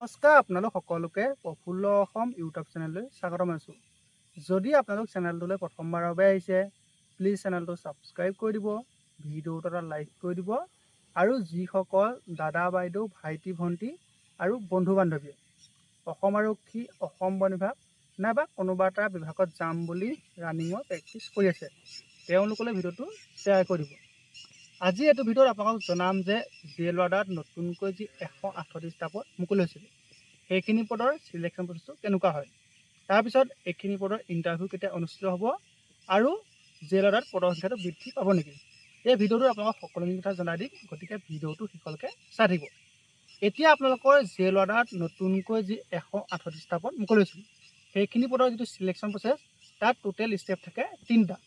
নমস্কাৰ, আপোনালোক সকলোকে প্ৰফুল্ল অসম ইউটিউব চেনেললৈ স্বাগতম জনাইছোঁ। যদি আপোনালোক চেনেলটোলৈ প্ৰথমবাৰৰ বাবে আহিছে, প্লিজ চেনেলটো ছাবস্ক্ৰাইব কৰি দিব, ভিডিঅ'টো এটা লাইক কৰি দিব। আৰু যিসকল দাদা, বাইদেউ, ভাইটি, ভণ্টি আৰু বন্ধু বান্ধৱীয়ে অসম আৰক্ষী, অসম বন বিভাগ নাইবা কোনোবা এটা বিভাগত যাম বুলি ৰানিঙৰ প্ৰেক্টিচ কৰি আছে, তেওঁলোকলৈ ভিডিঅ'টো শ্বেয়াৰ কৰি দিব। আজি এইটো ভিডিঅ'ত আপোনালোকক জনাম যে জেল ৱাৰ্ডাৰত নতুনকৈ যি 138টা পদ মুকলি হৈছিল, সেইখিনি পদৰ চিলেকশ্যন প্ৰচেছটো কেনেকুৱা হয়, তাৰপিছত এইখিনি পদৰ ইণ্টাৰভিউ কেতিয়া অনুষ্ঠিত হ'ব আৰু জেল ৱাৰ্ডাৰত পদৰ সংখ্যাটো বৃদ্ধি পাব নেকি, এই ভিডিঅ'টোত আপোনালোকক সকলোখিনি কথা জনাই দিম। গতিকে ভিডিঅ'টো শেষলৈকে চাই থাকিব। এতিয়া আপোনালোকৰ জেল ৱাৰ্ডাৰত নতুনকৈ যি 138টা পদ মুকলি হৈছিল, সেইখিনি পদৰ যিটো চিলেকশ্যন প্ৰচেছ, তাত টোটেল ষ্টেপ থাকে তিনিটা।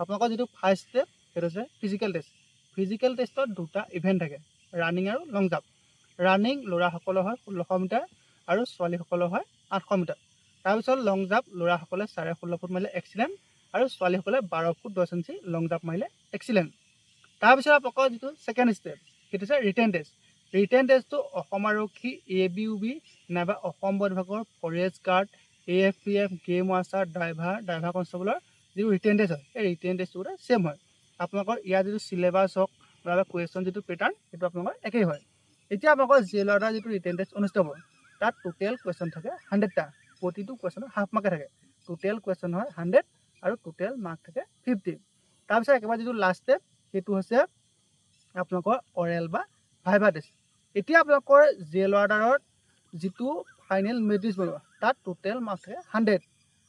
আপোনালোকৰ যিটো ফাৰ্ষ্ট ষ্টেপ, সেইটো হৈছে ফিজিকেল টেষ্ট। ফিজিকেল টেষ্টত দুটা ইভেণ্ট থাকে, ৰানিং আৰু লং জাম্প। ৰানিং ল'ৰাসকলৰ হয় 1600 মিটাৰ আৰু ছোৱালীসকলৰ হয় 800 মিটাৰ। তাৰপিছত লং জাম্প, ল'ৰাসকলে 16.5 ফুট মাৰিলে এক্সিলেণ্ট আৰু ছোৱালীসকলে 12 ফুট 10 ইঞ্চি লং জাম্প মাৰিলে এক্সিলেণ্ট। তাৰপিছত আপোনালোকৰ যিটো ছেকেণ্ড ষ্টেপ, সেইটো হৈছে ৰিটেন টেষ্ট। ৰিটেন টেষ্টটো অসম আৰক্ষী, এ বি, ইউ বি নাইবা অসম বন বিভাগৰ forest guard, AFPF, game watcher, driver, driver কনষ্টেবলৰ যিটো ৰিটেন টেষ্ট হয়, সেই ৰিটেন টেষ্টটো ছেইম হয়। আপোনালোকৰ ইয়াৰ যিটো চিলেবাছ হওক বা কুৱেশ্যন যিটো পেটাৰ্ণ, সেইটো আপোনালোকৰ একেই হয়। এতিয়া আপোনালোকৰ জেল ৱাৰ্ডাৰ যিটো ৰিটেন টেষ্ট অনুষ্ঠিত হ'ব, তাত টোটেল কুৱেশ্যন থাকে 100টা। প্ৰতিটো কুৱেশ্যনত হাফ মাৰ্কে থাকে। টোটেল কুৱেশ্যন হয় 100 আৰু টোটেল মাৰ্ক থাকে 50। তাৰপিছত একেবাৰে যিটো লাষ্ট ষ্টেপ, সেইটো হৈছে আপোনালোকৰ অৰেল বা ভাইভা টেষ্ট। এতিয়া আপোনালোকৰ জেল ৱাৰ্ডাৰত যিটো ফাইনেল মেৰিট লিষ্ট বনিব, তাত টোটেল মাৰ্ক থাকে 100।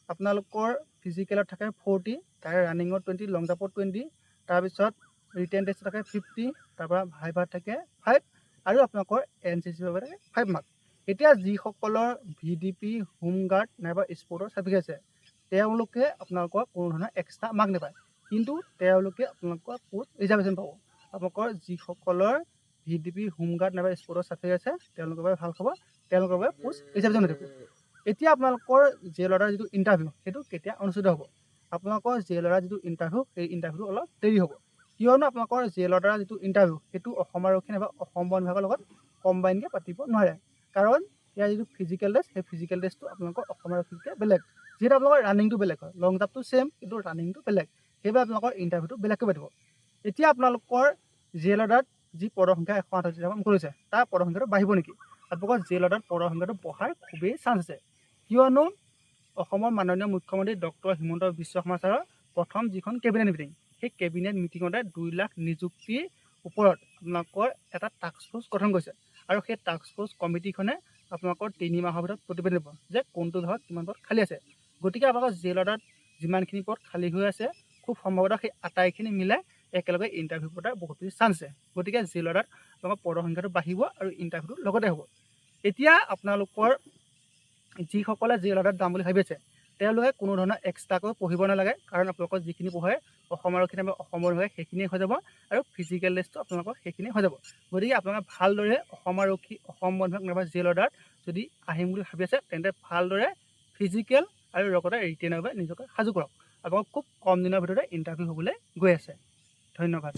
আপোনালোকৰ ফিজিকেলত থাকে 40, তাৰে ৰানিঙত 20, লং জাম্পত 20, তাৰপিছত ৰিটেন টেষ্ট থাকে 50, তাৰপৰা ভাইভাত থাকে 5 আৰু আপোনালোকৰ এনচিচিৰ বাবে থাকে 5 মাৰ্ক। এতিয়া যিসকলৰ ভিডিপি, হোমগাৰ্ড নাইবা স্পৰ্টৰ চাৰ্টিফিকেট আছে, তেওঁলোকে আপোনালোকৰ কোনো ধৰণৰ এক্সট্ৰা মাৰ্ক নাপায়, কিন্তু তেওঁলোকে আপোনালোকৰ পোষ্ট ৰিজাৰ্ভেশ্যন পাব। আপোনালোকৰ যিসকলৰ ভিডিপি, হোমগাৰ্ড নাইবা স্পৰ্টৰ চাৰ্টিফিকেট আছে, তেওঁলোকৰ বাবে ভাল খবৰ, তেওঁলোকৰ বাবে পোষ্ট ৰিজাৰ্ভেশ্যন হৈ থাকিব। এতিয়া আপোনালোকৰ জেল ৱাৰ্ডাৰ যিটো ইণ্টাৰভিউ, সেইটো কেতিয়া অনুষ্ঠিত হ'ব? আপোনালোকৰ জেল ৱাৰ্ডাৰ যিটো ইণ্টাৰভিউ, সেই ইণ্টাৰভিউটো অলপ দেৰি হ'ব। কিয়নো আপোনালোকৰ জেল ৱাৰ্ডাৰ যিটো ইণ্টাৰভিউ, সেইটো অসম আৰক্ষী নাইবা অসম বন বিভাগৰ লগত কম্বাইনকৈ পাতিব নোৱাৰে। কাৰণ ইয়াৰ যিটো ফিজিকেল টেষ্ট, সেই ফিজিকেল টেষ্টটো আপোনালোকৰ অসম আৰক্ষীতকৈ বেলেগ, যিহেতু আপোনালোকৰ ৰানিংটো বেলেগ হয়। লং জাম্পটো ছেইম, কিন্তু ৰানিংটো বেলেগ। সেইবাবে আপোনালোকৰ ইণ্টাৰভিউটো বেলেগকৈ পাতিব। এতিয়া আপোনালোকৰ জেল ৱাৰ্ডাৰত যি পদৰ সংখ্যা 138 মুকলি হৈছে, তাৰ পদৰ সংখ্যাটো বাঢ়িব নেকি? আপোনালোকৰ জেল ৱাৰ্ডাৰত পদৰ সংখ্যাটো বঢ়াৰ খুবেই চান্স আছে। কিয়নো অসমৰ মাননীয় মুখ্যমন্ত্ৰী ডক্টৰ হিমন্ত বিশ্ব শৰ্মা ছাৰৰ প্ৰথম যিখন কেবিনেট মিটিং, সেই কেবিনেট মিটিঙতে 2 লাখ নিযুক্তিৰ ওপৰত আপোনালোকৰ এটা টাস্ক ফ'ৰ্চ গঠন কৰিছে। আৰু সেই টাস্ক ফ'ৰ্চ কমিটিখনে আপোনালোকৰ 3 মাহৰ ভিতৰত প্ৰতিবেদন দিব যে কোনটো বিভাগত কিমান পদ খালী আছে। গতিকে আপোনালোকৰ জেল ৱাৰ্ডাৰত যিমানখিনি পদ খালী হৈ আছে, খুব সম্ভৱতঃ সেই আটাইখিনি মিলাই একেলগে ইণ্টাৰভিউ পতাৰ বহুত বেছি চান্স আছে। গতিকে জেল ৱাৰ্ডাৰত আপোনালোকৰ পদৰ সংখ্যাটো বাঢ়িব আৰু ইণ্টাৰভিউটো লগতে হ'ব। এতিয়া আপোনালোকৰ যিসকলে জেল ৱাৰ্ডাৰত যাম বুলি ভাবি আছে, তেওঁলোকে কোনো ধৰণৰ এক্সট্ৰাকৈ পঢ়িব নালাগে। কাৰণ আপোনালোকৰ যিখিনি পঢ়ে অসম আৰক্ষী নাইবা অসমৰ হৈ, সেইখিনিয়ে হৈ যাব আৰু ফিজিকেল টেষ্টটো আপোনালোকৰ সেইখিনিয়ে হৈ যাব। গতিকে আপোনালোকে ভালদৰে অসম আৰক্ষী, অসম বন বিভাগ নাইবা জেল ৱাৰ্ডাৰত যদি আহিম বুলি ভাবি আছে, তেন্তে ভালদৰে ফিজিকেল আৰু লগতে ৰিটেনৰ বাবে নিজকে সাজু কৰক। আপোনালোকক খুব কম দিনৰ ভিতৰতে ইণ্টাৰভিউ হ'বলৈ গৈ আছে। ধন্যবাদ।